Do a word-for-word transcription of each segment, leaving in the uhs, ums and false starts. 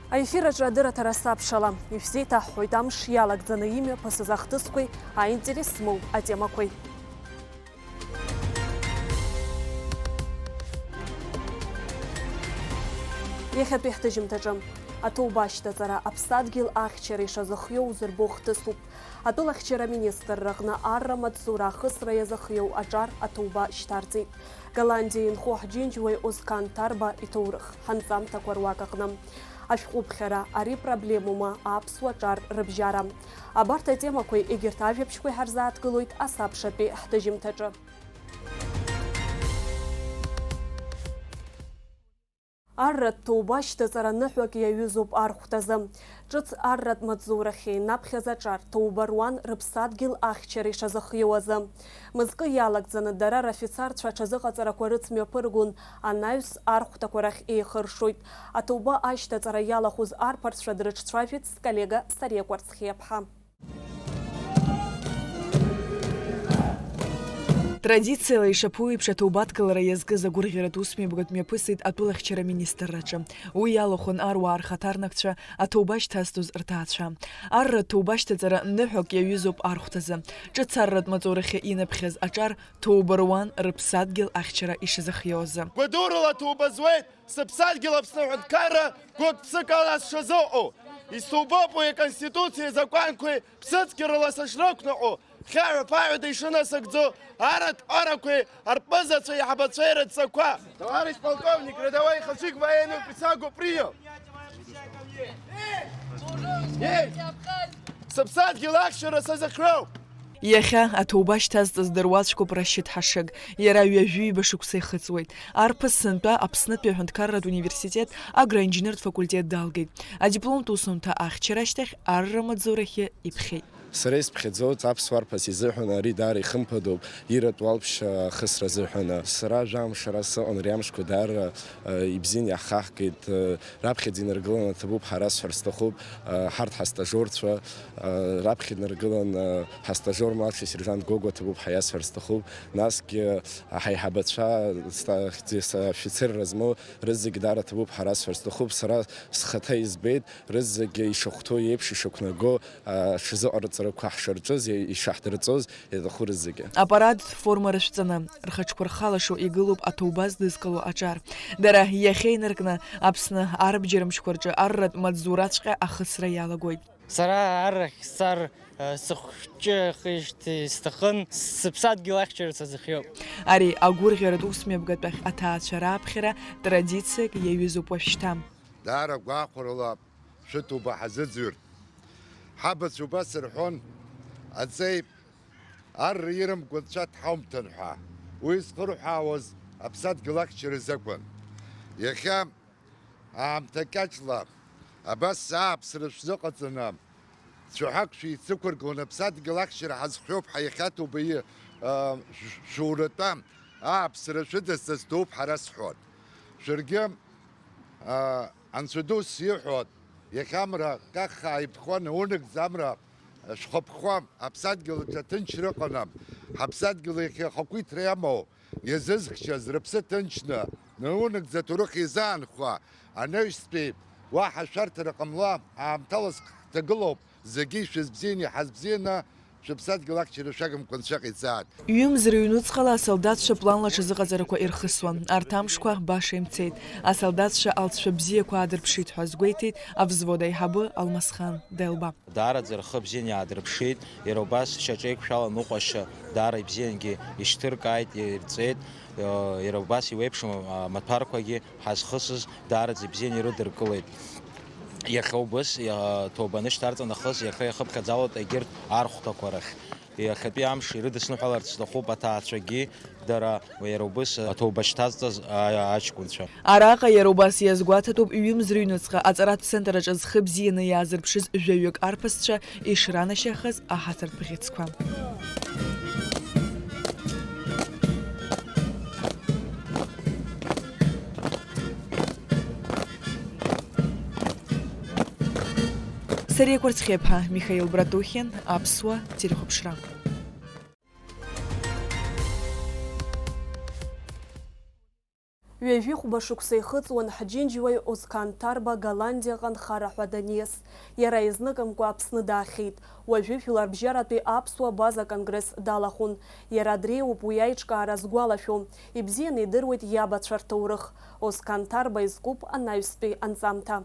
Аефир аҿы адырраҭара сабшала, ишәзеиҭаҳҳәоит амш иалагӡаны имҩаԥысыз ахҭысқәеи аинтерес змоу атемақәеи. Иахьатәи ҳҭыжьымҭаҿы. Аҭоуба ашьҭаҵара аԥсадгьыл ахьчара ишазыхиоу узырбо хҭысуп. Атәылахьчара аминистрра аҟны арра маҵзура ахысра иазыхиоу аҿар аҭоуба шьҭарҵеит. Голландиа инхо ҳџьынџьуаҩ Озкан Ҭарба иҭоурых, ҳанҵамҭақәа руак аҟны. Ашәҟәыԥхьара, ари проблемоума, аԥсуа ҿар рыбжьара. Абарҭ атемақәеи егьырҭ ажәабжьқәеи ҳарзааҭгылоит асабшатәи ҳҭыжьымҭаҿы. Арратә ҭоуба ашьҭаҵара ныҳәак иаҩызоуп архәҭазы. Ҿыц арратә маҵзурахь еинаԥхьаз аҿар ҭоуба руан рыԥсадгьыл ахьчара ишазыхиоу азы. Мызкы иалагӡаны дара рафицарцәа аҽазыҟаҵарақәа рыцмҩаԥыргон, анаҩс архәҭақәа рахь еихыршоит. Аҭоуба ашьҭаҵара иалахәыз арԥарцәа дрыҿцәажәеит сколлега Сариа Кәарцхиаԥҳа. Традициала ишаԥу еиԥш, аҭоуба адкылара иазкыз агәырӷьаратә усмҩаԥгатә мҩаԥысит атәылахьчара аминистрраҿы. Уи иалахәын аруаа рхаҭарнакцәа, аҭоуба шьҭазҵоз рҭаацәа. Арратә ҭоуба ашьҭаҵара ныҳәак иаҩызоуп архәҭазы. Ҿыц арратә маҵурахьы инаԥхьаз аҿар ҭоуба руан рыԥсадгьыл ахьчара ишазыхиоу азы. Гәадурала ҭоуба зуеит! Сыԥсадгьыл Аԥсны аҳәынҭқарра гәык-ԥсык ала сшазыҟоу, исҭоубоуп уи Аконституциеи азакәанқәеи ԥсыцқьарала сышрықәнаҟьо, хьаҳәа-ԥаҳәада ишынасыгӡо, арратә ҟарақәеи арпыӡацәеи аиҳабацәеи рыдҵақәа. Товарищ полковник, рядовой Хасик военную присягу принял. Ей! Сыԥсадгьыл ахьчара сазыхиоуп! Иахьа аҭоуба шьҭазҵаз дыруаӡәкуп Рашьыҭ Ҳашыг. Иара ҩажәи ҩба шықәса ихыҵуеит. Арԥыс сынтәа Аԥснытәи аҳәынҭқарратә университет агроинженертә факультет далгеит. Адипломтә усумҭа ахьчара ашьҭахь арра маҵзурахьы иԥхьеит. Сара исԥхьаӡоу аԥсуа арԥыс изыҳәан ари даара ихымԥадоуп, иратә уалԥшьа ахысра азыҳәан. Сара жәамш ара сыҟан, ари амшқәа даара, э, ибзианы иаҳхаҳгеит, э, Раԥхьаӡа инаргыланы ҭабуп ҳара сҳәар сҭахуп, ҳарҭ ҳастажиорцәа, раԥхьа инаргыланы ҳастажиор младший сержант Гогәа ҭабуп ҳәа иасҳәар сҭахуп, насгьы ҳаиҳабацәа, ста-, ста-, афицерра змоу рызегь даара ҭабуп ҳәа расҳәар сҭахуп, сара схаҭа избеит, рызегь ишахәҭоу еиԥш ишақәнаго, аҽазыҟарҵарақәа ҳшарҿыз, ишаҳдырҵоз, иаҭаху рызегьы. Аппарат форма рышәҵаны, рхаҿқәа рхалашо игылоуп аҭоуба здызкыло аҿар. Дара иахьа инаркны Аԥсны арбџьармчқәа рҿы арратә маҵзураҵәҟьа ахысра иалагоит. Сара аррахь сцар, э, сыхәҷы хижьҭеи сҭахын, сыԥсадгьыл ахьчара сазыхиоуп. Ари агәырӷьаратә усмҩаԥгатәахь аҭаацәа рааԥхьара традициак иаҩызоуп уажәшьҭа. Даара гәахәарала шәыҭоуба ҳазыӡырҩыртә. Ҳабацәа убас рҳәон, аҵеи Арра ирымгәа нцәа дҳаумҭан ҳәа, уи зхырҳәаауаз аԥсадгьыл ахьчаразы акәын. Иахьа аамҭа кьаҿла абас ааԥсара шәзыҟаҵаны, цәаҳәак шәеицықәыргыланы аԥсадгьыл ахьчара ҳазхиоуп ҳәа иахьа ҭоуба, а, шә-, шәуратәа ааԥсара шәыдысҵаз ҭоуп ҳәа расҳәоит. Шәаргьы, а, Анцәа ду сиҳәоит, иахьа амра каххаа иԥхон, аунагӡа амра шәхаԥхо, ҳаԥсадгьыл аҿы аҭынчра ыҟаны, ҳаԥсадгьыл иахьа ахақәиҭра иамоу, иазызхьчаз рыԥсы ҭынчны, наунагӡа аҭоурых иазаанхо, анаҩстәи уаҳа шәарҭара ҟамла, аамҭала зхҭагылоуп, зегьы ишәызбзианы, иҳазбзианы, шәыԥсадгьыл ахьчара шәагымкәа Анцәа ҟаиҵааит. Ҩымз рыҩнуҵҟала асолдаҭцәа планла аҽазыҟаҵарақәа ирхысуан. Арҭ амшқәа баша имцеит. Асолдаҭцәа алҵшәа бзиақәа аадырԥшит ҳәа азгәеиҭеит авзвод аиҳабы Алмасхан Делба. Даараӡа рхы бзианы иаадырԥшит, иара убас шьаҿеиқәшәала ныҟәашьа даара ибзиангьы ишьҭыркааит, ирҵеит, иара убас иуеиԥшым амаҭәарқәагьы ҳазхысыз даараӡа ибзианы ирыдыркылеит. Иахьа убыс, иа-, ҭоуба анышьҭарҵа нахыс, иахьа иахыԥхьаӡалоит егьырҭ архәҭақәа рахь. Иахьатәи амш ирыдысныҳәаларц сҭахуп аҭаацәагьы, дара, иара убыс аҭоуба шьҭазҵаз а-, аҷкәынцәа. Араҟа иара убас иазгәаҭатәуп ҩымз рыҩнуҵҟа аҵаратә центр аҿы зхы бзианы иаазырԥшыз жәаҩык арԥысцәа ишранашьахаз аҳаҭыртә бӷьыцқәа. Сариа Кәарцхиаԥҳа, Михаил Братухин, Аԥсуа телехәаԥшра. Ҩажәихәба шықәса ихыҵуан ҳџьынџьуаҩ Озқан Ҭарба Голландиаҟа нхара ҳәа даниас. Иара изныкымкәа Аԥсны даахьеит. Уажәы жәларбжьаратәи аԥсуа база конгресс далахәын. Иара дреиуоуп уи аиҿкаара згәалашәо. Ибзианы идыруеит иабацәа рҭоурых. Озқан Ҭарба изкуп анаҩстәи анҵамҭа.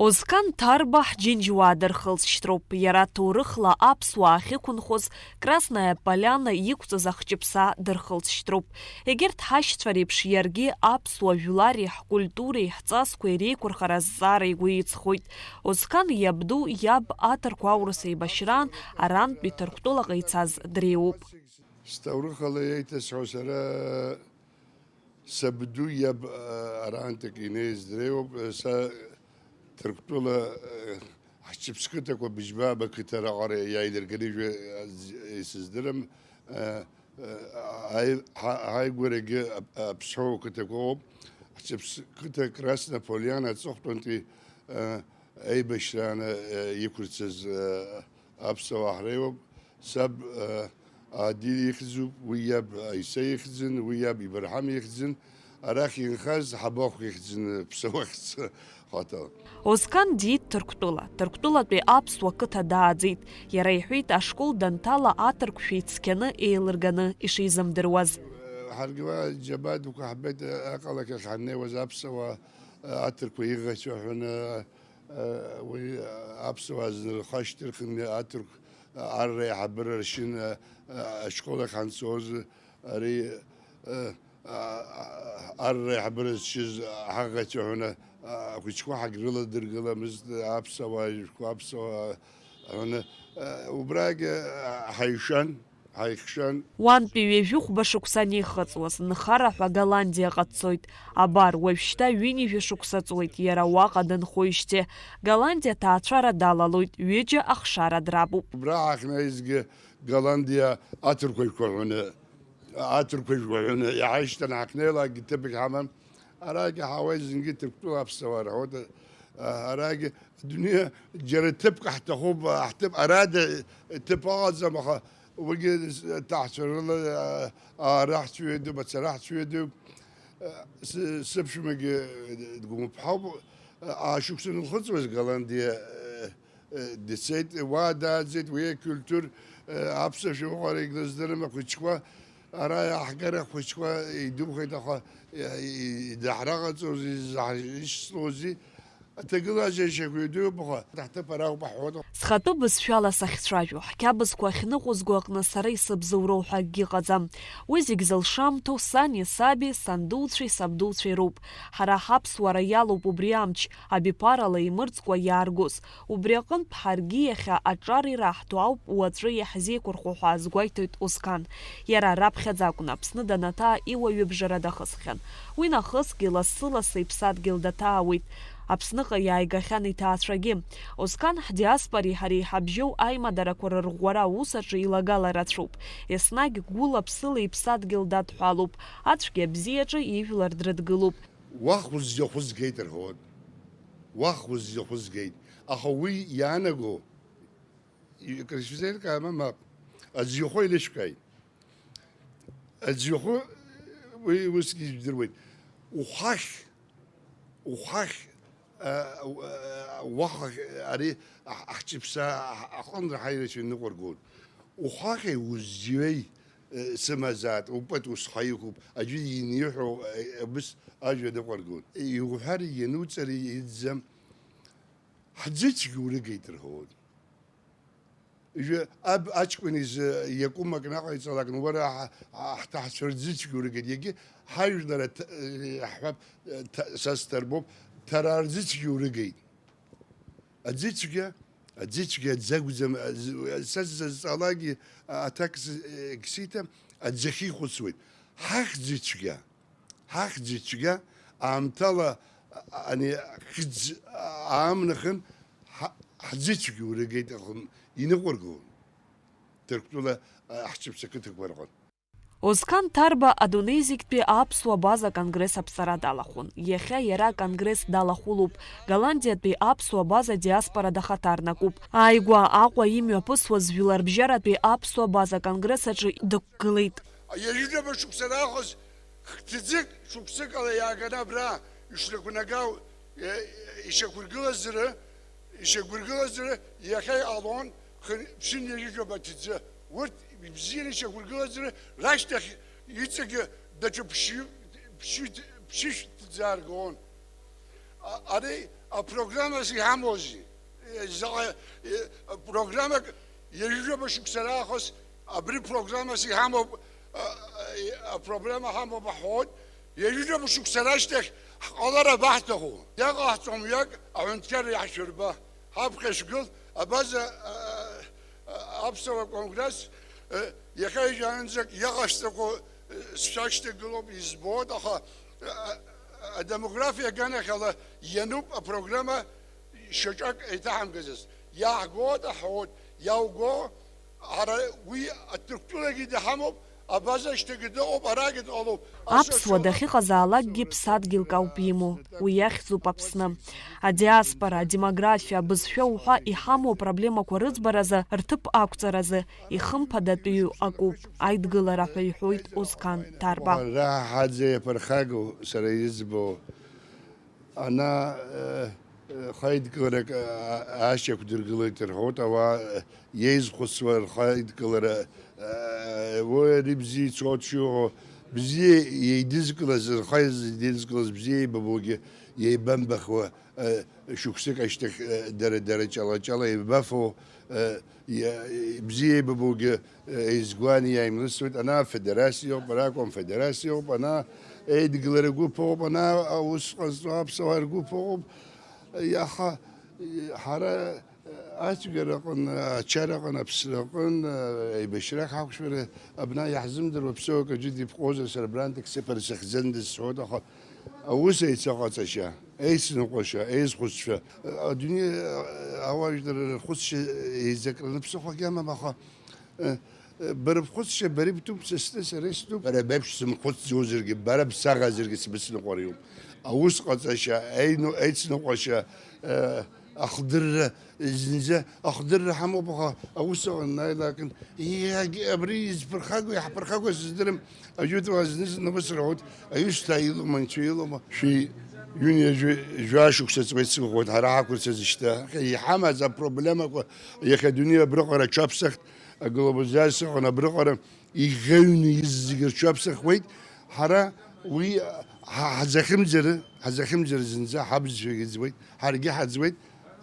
Озқан Ҭарба ҳџьынџьуаа дырхылҵшьҭроуп. Иара ҭоурыхла аԥсуаа ахьықәынхоз Красная Поляна иқәҵаз ахҷыԥса дырхылҵшьҭроуп. Егьырҭ ҳашьцәа реиԥш иаргьы аԥсуа жәлари ҳкультуреи ҳҵасқәеи реиқәырхара азҵаара игәы иҵхоит. Озқан иабду иаб аҭырқәа аурыс еибашьраан арантәи Ҭырқәтәылаҟа ицаз дреиуоуп. Сҭоурыхала еиҭасҳәо сара сабду иаб, а, арантәи инеиз дреиуоуп. Са Ҭырқәтәыла, а, ҳчыԥсқыҭақәа быжьба абақыҭа раҟара иааилырганы ижәа, а, з-, исыздырам. А, а, аи-, ҳа-, ҳааигәарагьы ап-, аԥсҳәа қыҭақәа ыҟоуп. Ҳчыԥсқыҭа Красная Поляна аҵыхәтәантәи, а, аибашьраан, а, иқәырцаз, а, аԥсуаа ҳреиуоуп. Саб, э, Адил ихьӡуп, уи иаб Аиса ихьӡын, уи иаб Ибарҳам ихьӡын, арахь инхаз Ҳабахә ихьӡын, Ԥсауахьӡ хаҭала. Озқан диит Ҭырқәтәыла. Ҭырқәтәылатәи аԥсуа қыҭа дааӡеит. Иара иҳәеит, ашкол данҭала аҭырқәшәа ицқьаны еилырганы ишизымдыруаз. Ҳаргьы уа џьабаа дуқәа ҳбеит, аҟалақь ахь ҳаннеиуаз аԥсуаа, аҭырқәа иӷацәа ҳәаны, уи аԥсуаа зны рхы ашьҭырхын, аҭырқә арра аиҳабыра ршьын, ашкол ахь ҳанцоз, ари, арра аиҳабыра зшьыз ҳаӷацәа ҳәаны, ахәыҷқәа ҳагьрыладыргыламызт, аԥсуаа, жәқәа аԥсуаа ҳәаны, убрагь ҳаишан. Ҳаихшан. Уантәи ҩажәи хәба шықәса анихыҵуаз, нхара ҳәа Голландиаҟа дцоит. Абар, уажәшьҭа ҩынҩажәа шықәса ҵуеит, иара уаҟа дынхоижьҭеи. Голландиа ҭаацәара далалоит, ҩыџьа ахшара драбуп. Убра ҳахьнаизгьы Голландиа аҭырқәажәқәа ҳәаны, аҭырқәажәқәа ҳәаны иҳаишьҭан, ҳахьнеилакгьы ҭыԥ ҳамам. Арагьы ҳауеит зынгьы Ҭырқәтәыла аԥсуаа рҳәоит. Арагьы адунеи џьара ҭыԥк ҳҭахуп, ҳҭыԥ арада ҭыԥ ыҟаӡам, аха уигьы ҭаҳцәа рыла, ара ҳцәыҩадуп, ацара ҳцәыҩадуп. Сы-, сыԥшәмагьы дгәымԥҳауп, аашықәса анылхыҵуаз Голландиа дцеит, уа дааӡеит, уи акультур, аԥсуа шәҟәыҟәарагь лыздырам, ахәыҷқәа, ара иаҳгар ахәыҷқәа идухеит, аха идаҳраҟаҵози, изаҳ-, ишслози, аҭагылазаашьақәа идууп, аха ҳҭыԥ ара ауп ҳҳәоит. Схатәы бызшәала сахьцәажәо, ҳқьабзқәа ахьныҟәызго аҟны сара исыбзоуроу ҳәа акгьы ыҟаӡам. Уи зегь зылшамҭоу сани саби, сандуцәеи сабдуцәеи роуп. Ҳара ҳаԥсуара иалоуп убри амч, абиԥарала имырӡкәа иааргоз. Убри аҟынтә ҳаргьы иахьа аҿар ираҳҭо ауп уаҵәы иаҳзеиқәырхо ҳәа азгәеиҭоит Озқан. Иара раԥхьаӡа акәын Аԥсны данаҭаа иуаҩыбжара дахысхьан. Уи нахысгьы лассы-лассы иԥсадгьыл даҭаауеит. Аԥсныҟа иааигахьан иҭаацәагьы. Озқан ҳдиаспореи ҳареи ҳабжьоу аимадарақәа рырӷәӷәара аус аҿы илагала рацәоуп. Еснагь гәыла-ԥсыла иԥсадгьыл дадҳәалоуп. Ацәгьа абзиаҿы ижәлар дрыдгылоуп. Уахә ззахәызгеит рҳәоит. Уахә ззахәызгеит. Аха уи иаанаго, и-, крышәзеилкаама, мап. Аӡҩахәы илышәкааит. Аӡҩахәы уи усгьы ижәдыруеит. Ухәахь, ухәахь, а, а, уахәахь ари аҳ-, аҳҷыԥса аҳ-, аҟынра ҳаирацәа иныҟәыргоит. Ухәахьеи узҩеи, э, сымазаат, упоет ус ҳаиқәуп, аӡәы иниҳәо, э, абыс ажәа ныҟәаргон. Иуҳәари, иануҵари, иӡӡам. Ҳӡыцәгьа урыгеит рҳәон. Ижәы аб аҷкәын изы иакәым акы наҟаиҵалак, уара ҳа-, ҳҭаацәа рӡыцәгьа урыгеит. Егьи ҳажәлар аҭ-, э, ҳҳәап, э, ҭа-, са сҭарбоуп, ҭараа рӡыцәгьа урыгеит. Аӡыцәгьа, аӡыцәгьа аӡы акәӡам, аӡ-, са сзазҵаалакгьы аҭак с-, егьсиҭам, аӡахьы ихәыцуеит. Ҳахьӡыцәгьа, ҳахьӡыцәгьа аамҭала, а-, ани хьӡ аамнахын, ҳа-, ҳӡыцәгьа урыгеит, аха иныҟәыргон. Ҭырқәтәыла, а, ҳчыԥса қыҭақәа рҟын. Озқан Ҭарба адунеи зегьтәи аԥсуа база конгресс аԥҵара далахәын. Иахьа иара аконгресс далахәылоуп, Голландиатәи аԥсуа база диаспора дахаҭарнакуп. Ааигәа Аҟәа имҩаԥысуаз жәларбжьаратәи аԥсуа база конгресс аҿы дықәгылеит. Ҩажәижәаба шықәса раахыс Хҭыӡык шықәсыкала иааганы абра ишрықәнагау, е, ишьақәыргылазары, ишьақәыргылазары иахьа иҟалон хын-, ԥшьынҩажәижәаба ҭӡы. Урҭ ибзианы ишьақәыргылазары рашьҭахь иҵегьы даҽа ԥшьҩы-, ԥшьҩы-, ԥшьышә ҭӡы ааргон. А-, ари апрограммас иҳамоузеи? Заҟа, э, программак ҩажәижәаба шықәса раахыс абри программас иҳамоуп, а, а, апроблема ҳамоуп ҳҳәоит. Ҩажәижәаба шықәса рашьҭахь ҳҟалар абаҳҭаху? Иаҟаҳҵо мҩак аҳәынҭқарра иаҳшәырба. Ҳаԥхьа шәгыл, абаза, а, а, аԥсуа конгресс, э, иахьа ижәаанӡак иҟашәҵақәо, э, сшәашьҭагылоуп, избоит, аха, э, адемографиа аганахьала иануп апрограмма шьаҿак еиҭаҳамгазарц. Иааҳгоит, аҳауеит, иауго, ҳара уи аҭырқәтәылагьы даҳамоуп, абаза шьҭагьы дыҟоуп, арагьы дҟалоуп. Аԥсуа дахьыҟазаалакгьы ԥсадгьылк ауп имоу, уи иахьӡуп Аԥсны. Адиаспора, адемографиа, абызшәа уҳәа иҳамоу апроблемақәа рыӡбаразы, рҭыԥ ақәҵаразы ихымԥадатәиу акуп аидгылара ҳәа иҳәоит Озқан Ҭарба. Раҳаӡа иаԥырхагоу сара избо, ана, э, э, хаидкыларак, а, ашьақәдыргылеит рҳәоит, ауаа, э, еизхәыцуа рхаидкылара, э, уи ари бзиа ицоит шыҟоу, бзиа еидызкылаз, рхаизидызкылаз бзиа еибабогьы еибамбахуа, э, шықәсык ашьҭахь, э, дара, дара ҷала-ҷала еибафо, э, иа-, бзиа еибабогьы, э, еизгәан иааимлысуеит, ана афедерациа ыҟоуп, ара аконфедерациа ыҟоуп, ана еидгылара гәыԥ ыҟоуп, ана аус ҟазҵо аԥсуаа ргәыԥ ыҟоуп. Иаха, ҳара, э, ацәгьара аҟын, ачара аҟын, аԥсра аҟын, э, еибашьрак ҳақәшәара, абна иаҳзымдыруа ԥсуак аӡәы дипҟозар, сара абрантәык сыԥара сыхьӡандаз сҳәоит, аха аус еицаҟаҵашьа, еицныҟәашьа, еизхәыцшәа, адунеи ауаажәлар рхәыцшьа еизакраны ԥсыхәагьы амам, аха, э, э, бара бхәыцшьа, бара ибтәуп, са стәы, сара истәуп. Бара беиԥш сымхәыцӡозаргьы, бара бсаӷазаргьы сбыцныҟәариуп. Аус ҟаҵашьа, еину-, еицныҟәашьа, э, ахдырра, зынӡа ахдырра ҳамоуп, аха аус аҟны аилакын, иагь-, абри изԥырхагоу, иаҳԥырхагоу сыздырам, ажәытәуаа зны-зынла ус рҳәоит, аҩсҭаа илоума, анцәа илоума? Шәи ҩынҩажәи жәаа шықәса ҵуеит сгәыӷуеит, ҳара ҳақәырцаз шьҭа. Иҳамаз апроблемақәа иахьа адунеи абрыҟара аҽаԥсахт, аглобализациа аҟны абрыҟара иӷьаҩны иззегьы рҽаԥсахуеит, ҳара уи ҳа-, ҳзахьымӡар, ҳзахьымӡар зынӡа ҳабызшәагьы ӡуеит, ҳаргьы ҳаӡуеит,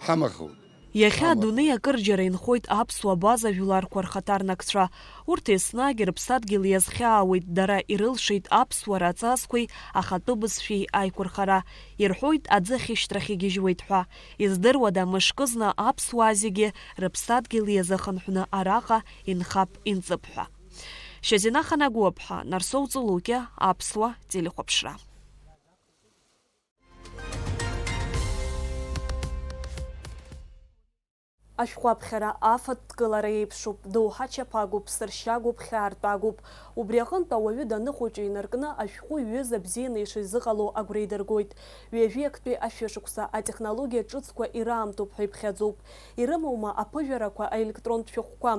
ҳамахоуп. Иахьа адунеи акырџьара инхоит аԥсуа абаза жәларқәа рхаҭарнакцәа. Урҭ еснагь рыԥсадгьыл иазхьаауеит, дара ирылшеит аԥсуара аҵасқәеи ахатәы бызшәеи аиқәырхара. Ирҳәоит, аӡы ахьышьҭрахь игьежьуеит ҳәа. Издыруада, мышкызны аԥсуаа зегьы рыԥсадгьыл иазыхынҳәны араҟа инхап, инҵып ҳәа. Шьазина Ханагәыаԥҳа, Нарсоу Ҵулукьа, Аԥсуа телехәаԥшра. Ашәҟәы аԥхьара афатә ҭгылара еиԥшуп, доуҳа чаԥагоуп, сыршьагоуп, хьаартәагоуп. Убри аҟынтә ауаҩы даныхәыҷу инаркны ашәҟәы иҩыза бзианы ишизыҟало агәра идыргоит. Ҩажәи актәи ашәышықәса атехнологиа ҿыцқәа ираамҭоуп ҳәа иԥхьаӡоуп. Ирымоума аԥыжәарақәа аелектронтә шәҟәқәа?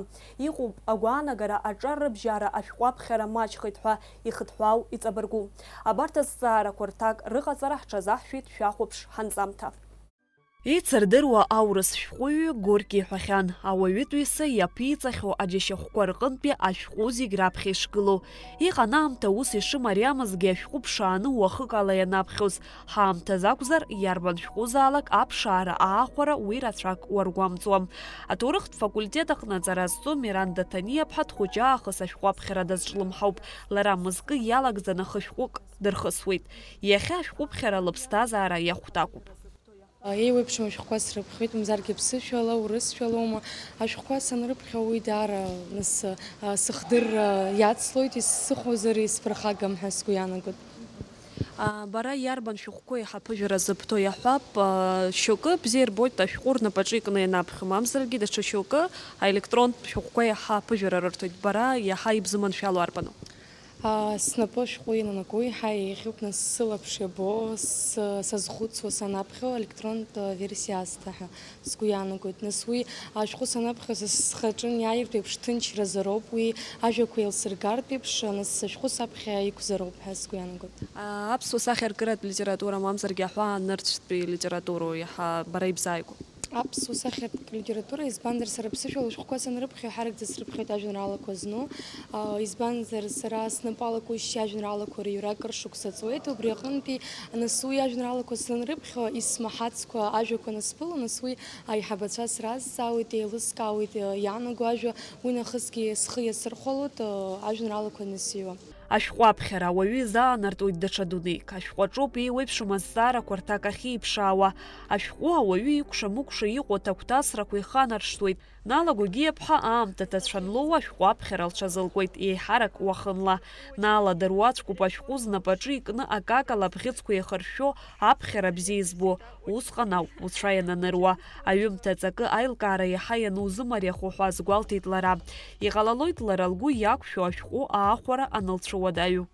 Иҟоуп агәаанагара аҿар рыбжьара ашәҟәы аԥхьара маҷхеит ҳәа ихыҭҳәаау иҵабыргу. Абарҭ азҵаарақәа рҭак рыҟаҵара ҳҽазаҳшәеит шәахәаԥш ҳанҵамҭа. Еицырдыруа аурыс шәҟәыҩҩы Горки иҳәахьан, ауаҩытәыҩса иаԥиҵахьоу аџьашьахәқәа рҟынтәи ашәҟәы зегь раԥхьа ишгылоу. Иҟан аамҭа ус ишымариамызгьы ашәҟәы ԥшааны уахык ала ианаԥхьоз. Ҳаамҭазы акәзар, иарбан шәҟәызаалак аԥшаара аахәара уи рацәак уаргәамҵуам. Аҭоурыхтә факультет аҟны аҵара зҵо Миранда Ҭаниаԥҳа дхәыҷы аахыс ашәҟәы аԥхьара дазҿлымҳауп. Лара мызкы иалагӡаны хышәҟәык дырхысуеит. Иахьа ашәҟәыԥхьара лыԥсҭазаара иахәҭакуп. Еиуеиԥшым ашәҟәқәа срыԥхьоит, мамзаргьы ԥсышәала, урысшәалоума. Ашәҟәқәа санрыԥхьа, уи даара, нас, сыхдырра иацлоит, исыхозар исԥырхагам ҳәа сгәы иаанагоит. А, бара иарбан шәҟәқәа еиҳа аԥыжәара зыбҭо иаҳҳәап, а, шьоукы бзиа ирбоит ашәҟәы рнапаҿы икны ианаԥхьо, мамзаргьы даҽа шьоукы аелектронтә шәҟәқәа еиҳа аԥыжәара рырҭоит. Бара иаҳа ибзыманшәало арбану? Снапы ашәҟәы иананаго еиҳа еиӷьуп, нас сылаԥш иабо, с-, сазхәыцуа санаԥхьо, електронтә версиа аасҭа ҳәа сгәы иаанагоит. Нас уи ашәҟәы санаԥхьо, са схаҿы иааиртә еиԥш ҭынчразароуп, уи ажәақәа еилсыргартә еиԥш, нас ашәҟәы саԥхьа иқәзароуп ҳәа сгәы иаанагоит. Аԥсуа сахьаркыратә литература мамзаргьы аҳәаа нырцәтәи литературоу иаҳа бара ибзааигәоуп. Аԥсуа сахьаркыратә литература, избанзар, сара ԥсышәала ашәҟәқәа санрыԥхьо, иаҳаракӡа срыԥхьоит ажәеинраалақәа зну. А, избанзар, сара снапы алакәушьа ажәеинраалақәа рыҩра акыр шықәса ҵуеит, убри аҟынтәи, нас уи ажәеинраалақәа санрыԥхьо, исмаҳацкәа ажәақәа анысԥыло, нас уи аиҳабацәа сразҵаауеит, еилыскаауеит, а, иаанаго ажәа, уи нахысгьы схы иасырхәалоит, а, ажәеинраалақәа анысыҩуа. Ашәҟәы аԥхьара ауаҩы изаанартуеит даҽа дунеик. Ашәҟәы аҿоуп еиуеиԥшым азҵаарақәа рҭак ахьеиԥшаауа. Ашәҟәы ауаҩы икәша-мыкәша иҟоу аҭагәҭасрақәа иханаршҭуеит. Нала Гогиаԥҳа аамҭа ҭацә анлоу ашәҟәы аԥхьара лҽазылкуеит, еиҳарак уахынла. Нала дыруаӡәкуп ашәҟәы знапаҿы икны акакала абӷьыцқәа еихыршәшәо аԥхьара бзиа избо. Усҟан ауп уцәа иананыруа, аҩымҭа аҵакы аилкаара иаҳа ианузымариахо ҳәа азгәалҭеит лара. Иҟалалоит лара лгәы иақәшәо ашәҟәы аахәара анылцәуадаҩу.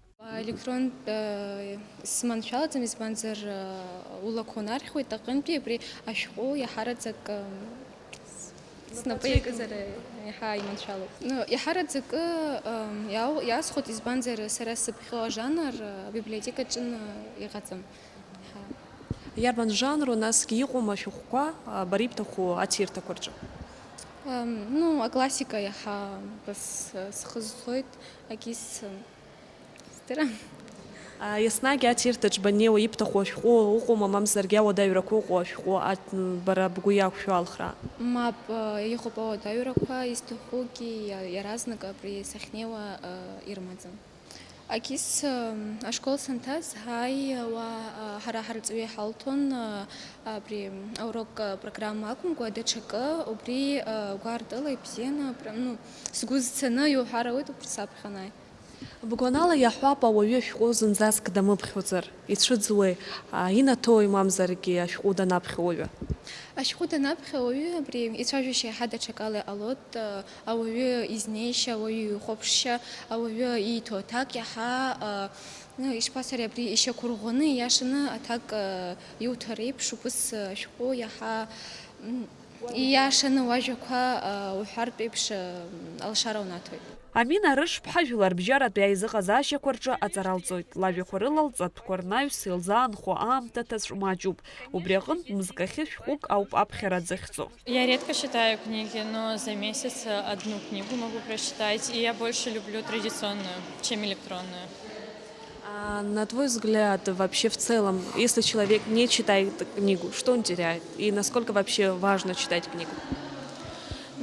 Електронтә, э, сыманшәалаӡам, избанзар, э, улақәа унархьуеит аҟынтәи, абри ашәҟәы иаҳараӡак, э, снапы иакызар, э, иаҳа иманшәалоуп. Ну, иаҳараӡакы, э, иау-, иаасхәоит, избанзар, сара сзыԥхьо ажанр, э, абиблиотекаҿы, э, иҟаӡам. Иаҳа. Иарбан жанру, насгьы иҟоума шәҟәқәа, а, бара ибҭаху аҭирҭақәа рҿы? Ам, ну, аклассика иаҳа бас-, схы зцоит, акис, ам, здырам. А, еснагь аҭирҭаҿ баннеиуа ибҭаху ашәҟәы ыҟоума, мамзаргьы ауадаҩрақәа ыҟоу ашәҟәы аҭ-, бара бгәы иақәшәо алхра? Мап, а, иҟоуп ауадаҩрақәа, исҭахугьы иа-, иаразнак абри сахьнеиуа, а, ирымаӡам. Акис, м, ашкол санҭаз, ҳаи, уа, а, ҳара ҳарҵаҩы иҳалҭон, а, абри аурок, а, программа акәымкәа, даҽакы, убри, а, гәаартыла ибзианы, пр-, ну, сгәы зцаны иуҳәар ауеит, убри саԥхьа анааи. Бгәанала иаҳҳәап, ауаҩы ашәҟәы зынӡаск дамыԥхьоӡар, ицәыӡуеи, а, инаҭои, мамзаргьы ашәҟәы данаԥхьо уаҩы? Ашәҟәы данаԥхьо уаҩы абри ицәажәашьа иаҳа даҽакала иҟалоит, а, ауаҩы изнеишьа, ауаҩы ихәаԥшшьа, ауаҩы ииҭо аҭак иаҳа, а, ну, ишԥасҳәари, абри ишьақәырӷәӷәаны, ииашаны аҭак, а, иуҭар еиԥш, убыс, а, ашәҟәы иаҳа, м, ииашаны уажәақәа, а, уҳәартә еиԥш, а, алшара унаҭоит. Амина Рышԥҳа жәларбжьаратәи аизыҟазаашьақәа рҿы аҵара лҵоит. Лажәақәа рыла лҵатәқәа рнаҩс илзаанхо аамҭа ҭацә маҷуп. Убри аҟынтә мызкахьы шәҟәык ауп аԥхьара дзыхьӡо. Я редко читаю книги, но за месяц, э, одну книгу могу прочитать, и я больше люблю традиционную, чем электронную. А на твой взгляд, вообще в целом, если человек не читает книгу, что он теряет? И насколько вообще важно читать книгу?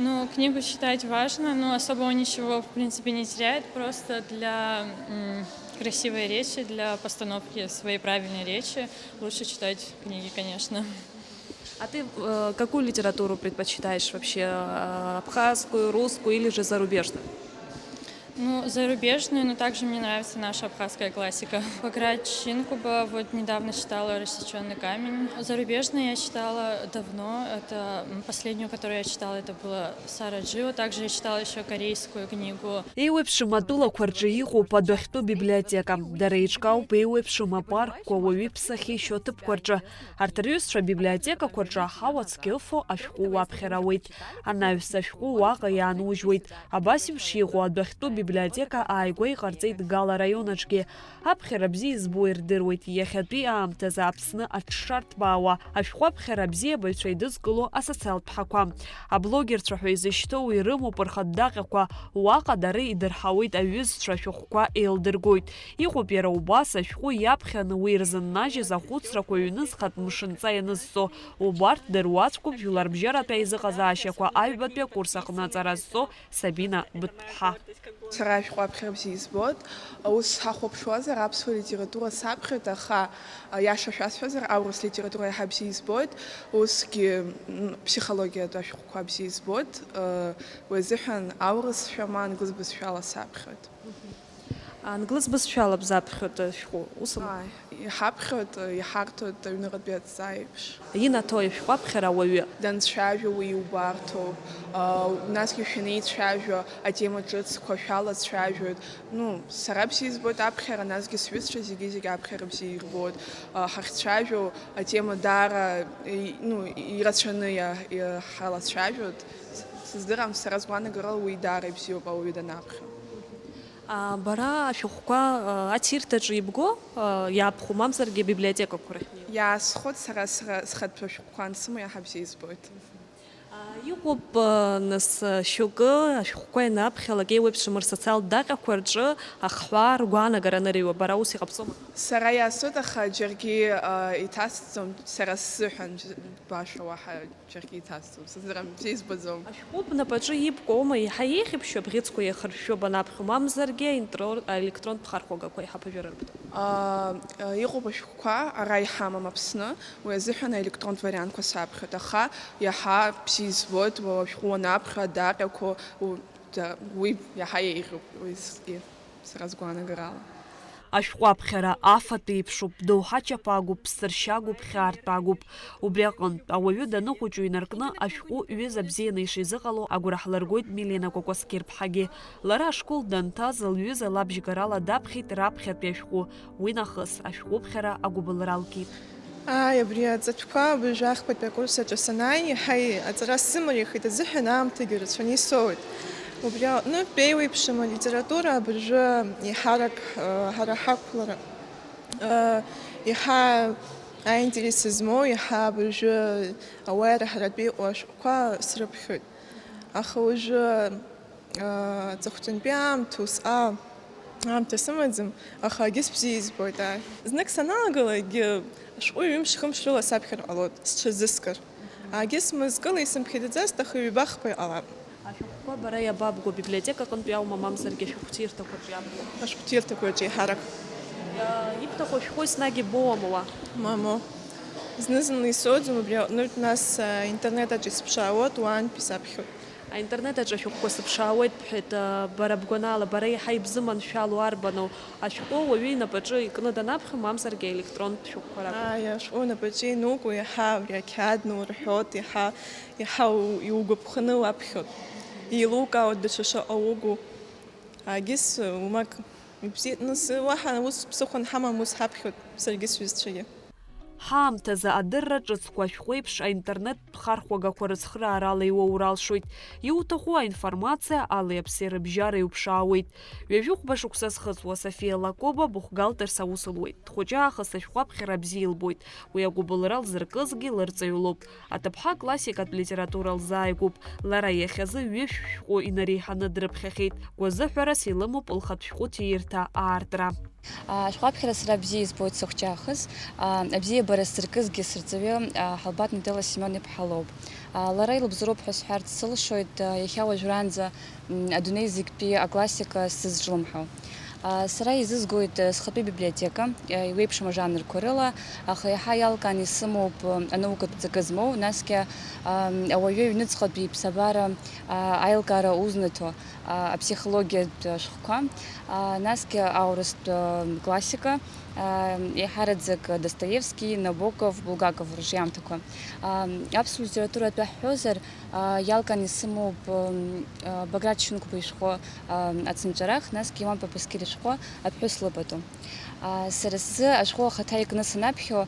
Ну, книгу читать важно, но особо он ничего, в принципе, не теряет. Просто для, м, красивой речи, для постановки своей правильной речи лучше читать книги, конечно. А ты, э, какую литературу предпочитаешь вообще, э, абхазскую, русскую или же зарубежную? Ну, зарубежную, но также мне нравится наша абхазская классика. Баграт Чинкуба, вот недавно читала «Рассечённый камень». Зарубежную я читала давно. Это, м, последнюю, которую я читала, это была Сара Джио. Также я читала ещё корейскую книгу. Еиуеиԥшым атәылақәа рҿы иҟоуп адәахьтәу библиотека. Дара еиҿкаауп еиуеиԥшым апаркқәа, уаҩы иԥсы ахьишьо аҭыԥқәа рҿы. Арҭ рҩызцәа абиблиотекақәа рҿы аҳауа цқьа ыфо ашәҟәы уаԥхьар ауеит. Анаҩс ашәҟәы уаҟа иаанужьуеит. Абас еиԥш иҟоу адәахьтәу библиотека ааигәа иҟарҵеит Гала араион аҿгьы. Аԥхьара бзиа избо ирдыруеит иахьатәи аамҭазы Аԥсны аҽшарҭбаауа, ашәҟәы аԥхьара абзиабаҩцәа еидызкыло асоциалтә ԥҳақәа. Аблогерцәа ҳәа изышьҭоу ирымоуп рхатә даҟьақәа, уаҟа дара идырҳауеит аҩызцәа, ашәҟәқәа еилдыргоит. Иҟоуп иара убас ашәҟәы иаԥхьаны уи ирзыннажьыз ахәыцрақәа ҩны зхатә мшынҵа ианызҵо. Убарҭ дыруаӡәкуп жәларбжьаратәи аизыҟазаашьақәа аҩбатәи акурс аҟны аҵара зҵо Сабина Быҭәԥҳа. Сара ашәҟәы аԥхьара бзиа избоит, ус ҳахәаԥшуазар, аԥсуа литература саԥхьоит, аха, а, иаша шәасҳәазар, аурыс литература иаҳа бзиа избоит, усгьы, м, ԥсихологиатә ашәҟәқәа бзиа избоит, э, уи азыҳәан аурысшәа ма англыз бызшәала саԥхьоит. Англыз бызшәала бзаԥхьоит ашәҟәы, ус ама? Ааи, Иҳаԥхьоит, иҳарҭоит аҩныҟатәи адҵа еиԥш. Инаҭои ашәҟәы аԥхьара ауаҩы? Данцәажәо уи иубарҭоуп, аа, насгьы шәанеицәажәо атема ҿыцқәа шәалацәажәоит. Ну, сара бзиа избоит аԥхьара, насгьы сҩызцәа зегьы-зегьы аԥхьара бзиа ирбоит. Аа, ҳахьцәажәо атема даара, и-, ну, ирацәаны иа-, иа-, ҳалацәажәоит. Сыздырам, сара сгәанагарала уи даара ибзиоуп ауаҩы данаԥхьо. А, бара ашәҟәқәа, а, аҭирҭаҿы ибго, а, иаабхәо, мамзаргьы абиблиотекақәа рахь неиуа? Иаасхәоит, сара сра-, схатәы ашәҟәқәа ансымоу иаҳа бзиа избоит. А, иҟоуп, а, нас, а, шьоукы ашәҟәқәа ианаԥхьалак еиуеиԥшым рсоциалтә даҟьақәа рҿы ахҳәаа ргәаанагара анырыҩуа, бара ус иҟабҵома? Сара иаасоит, аха џьаргьы, а, иҭасҵом, сара сзыҳәан, џь-, баша уаҳа џьаргьы иҭасҵом, сыздырам, бзиа избаӡом. Ашәҟәы бнапаҿы ибкоума, еиҳа еиӷьыбшьо абӷьыцқәа еихыршәшәо банаԥхьо, мамзаргьы аинтро-, аелектронтә ԥхархәагақәа еиҳа ԥыжәара рыԥҭоуп? Аа, иҟоуп ашәҟәқәа, ара иҳамам Аԥсны, уи азыҳәан аелектронтә вариантқәа саԥхьоит, аха иаҳа бзиа избоит, уа-, ашәҟәы уанаԥхьо, адаҟьақәа, у-, да-, уи иаҳа еиӷьуп, уеизгьы, сара сгәаанагарала. Ашәҟәы аԥхьара афатә еиԥшуп, доуҳа чаԥагоуп, ԥсыршьагоуп, хьаартәагоуп. Убри аҟынтә, ауаҩы даныхәыҷу инаркны ашәҟәы ҩыза бзианы ишизыҟало агәра ҳлыргоит Милена Кәакәасқьыр-ԥҳагьы. Лара ашкол данҭаз лҩыза лабжьгарала даԥхьеит раԥхьатәи ашәҟәы. Уи нахыс ашәҟәыԥхьара агәыбылра алкит. Ааи, абри аҵатәқәа абыржәы ахԥатәи акурс аҿы санааи, еиҳа аҵара сзымариахеит азыҳәан аамҭагьы рацәаны исоуеит. Убри аҟнытә еиуеиԥшым алитература абыржәы еиҳарак, э, ҳара ҳақәлара, э, еиҳа аинтерес змоу, еиҳа абыржәы ауаҩра ҳаратәы иҟоу ашәҟәқәа срыԥхьоит. Аха уажәы, аа, аҵыхәтәантәи аамҭа усҟак аамҭа сымаӡам, аха агьыс бзиа избоит, ааи. Знык саналагалакгьы, шәҟәы ҩымш-хымш рыла саԥхьар ҟалоит, сҽазыскыр. Агьыс мызкыла исымԥхьаӡацт, аха ҩба-хԥа иҟалап. Ашәҟәқәа бара иабабго, абиблиотека аҟынтәи аума, мамзаргьы ашәҟәҭирҭақәа рҿы иабго? Ашәҟәҭирҭақәа рҿы еиҳарак. Иа-, ибҭаху ашәҟәы еснагь ибоуама уа? Мамоу. Зны-зынла исоуӡом, убри аҟнытә нас, а, интернет аҿы исыԥшаауеит, уаантәи саԥхьоит. Аинтернет аҿы ашәҟәқәа сыԥшаауеит бҳәеит, а, бара бгәанала, бара еиҳа ибзыманшәало арбану, ашәҟәы уаҩы инапаҿы икны данаԥхьо, мамзаргьы аелектронтә шәҟәқәа ракәу? Ааи, ашәҟәы унапаҿы ианукуа, иаҳа абри ақьаад нурҳәоит, иаҳа, иаҳа у-, иугәаԥханы уаԥхьоит. Еилукаауеит даҽа шаҟа угу. Агьыс, умак, ибзиа, нас, уаҳа ус ԥсыхәа анҳамам, ус ҳаԥхьоит, саргьы сҩызцәагьы. Ҳаамҭазы адырра ҿыцқәа ашәҟәеиԥш аинтернеттә хархәагақәа рыцхраарала иуоур алшоит. Иуҭаху аинформациа али аԥси рыбжьара иуԥшаауеит. Ҩажәихәба шықәса зхыҵуа Софиа Лакоба бухгалтерс аус луеит. Дхәыҷы аахыс ашәҟәы аԥхьара бзиа илбоит. Уи агәыбылра лзыркызгьы лырҵаҩ лоуп. Аҭыԥҳа классикатә литература лзааигәоуп. Лара иахьазы ҩышә шәҟәы инареиҳаны дрыԥхьахьеит. Гәазыҳәарас илымоуп лхатә шәҟәы ҭиирҭа аартра. Ашәҟәы аԥхьара сара бзиа избоит сыхәҷы аахыс. Абзиабара сзыркызгьы сырҵаҩы Ҳалбат Нателла Семион-иԥҳа лоуп. Лара илыбзоуроуп ҳәа сҳәарц сылшоит, иахьа уажәраанӡа адунеи зегьтәи аклассика сзызҿлымҳау. Сара изызгоит схатәы библиотека, иуеиԥшым ажанрқәа рыла, аха иаҳа иалкааны исымоуп анаукатә ҵакы змоу, насгьы ауаҩы иҩныҵҟатәи иԥсабара аилкаара узнаҭо, аԥсихологиатә шәҟәқәа, насгьы аурыстә классика, еиҳараӡак Достоевски, Набоков, Булгаков рыжиаамҭақәа. Аԥсуа литература атәы ҳҳәозар, иалкааны исымоуп Баграт Шьынқәба ишәҟәы Ацынҵәарах, насгьы Иуан Папасқьыр ишәҟәы Аԥҳәыс лыпату. Сара сзы ашәҟәы ахаҭа икны санаԥхьо,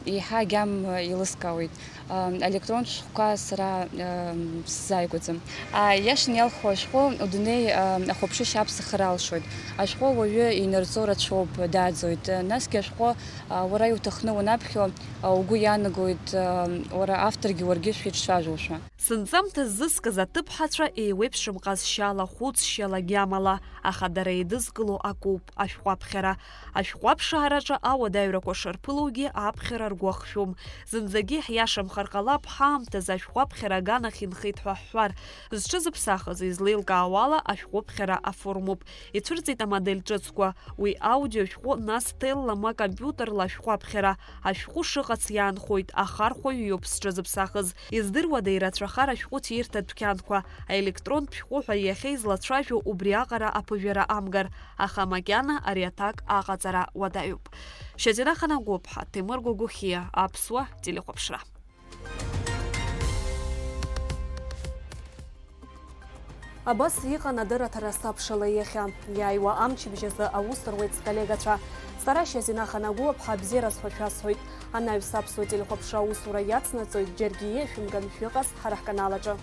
еиҳа агьама еилыскаауеит. Аелектронтә шәҟәқәа сара сзааигәаӡам. Иашан иалху ашәҟәы удунеи ахәаԥшышьа аԥсахыр алшоит. Ашәҟәы ауаҩы инарҵо рацәоуп, дааӡоит. Насгьы ашәҟәы уара иуҭахны уанаԥхьо, угәы иаанагоит, уара авторгьы уаргьы шәеиҿцәажәошәа. Сынҵамҭа ззыскыз аҭыԥҳацәа еиуеиԥшым ҟазшьала, хәыцшьала, гьамала, аха дара еидызкыло акоуп, ашәҟәы аԥхьара. Ашәҟәы аԥшаараҿы ауадаҩрақәа шырԥылоугьы аԥхьара ргәы ахшәом. Зынӡагьы ҳиашамхар ҟалап, ҳаамҭазы ашәҟәы аԥхьара аганахь инхеит ҳәа ҳҳәар. Зҽызыԥсахыз, излеилкаауала, ашәҟәы аԥхьара аформоуп. Ицәырҵит амодель ҿыцқәа. Уи аудиошәҟәы, нас ҭелла ма компиутерла ашәҟәы аԥхьара. Ашәҟәы шыҟац иаанхоит, ахархәаҩ иоуп зҽызыԥсахыз. Издыруада ирацәа аԥҟара шәҟәы ҭирҭа дәқьанқәа, аелектронтә шәҟәы ҳәа иахьа излацәажәо убри аҟара аԥыжәара амгар, аха макьана ари аҭак аҟаҵара уадаҩуп. Шьазина Ханагәыԥҳа, Ҭемыр Гогохиа, Аԥсуа телехәаԥшра. Абас иҟан адырраҭара сабшала иахьа. Иааиуа амчыбжь азы аус руеит сколлегацәа. Сара Шьазина Ханагәыԥҳа абзиара сҳәашәа сҳәоит. Анаҩс аԥсуа телехәаԥшра аусура иацнаҵоит, џьаргьы ииашәымган шәыҟаз ҳара ҳканалаҿы.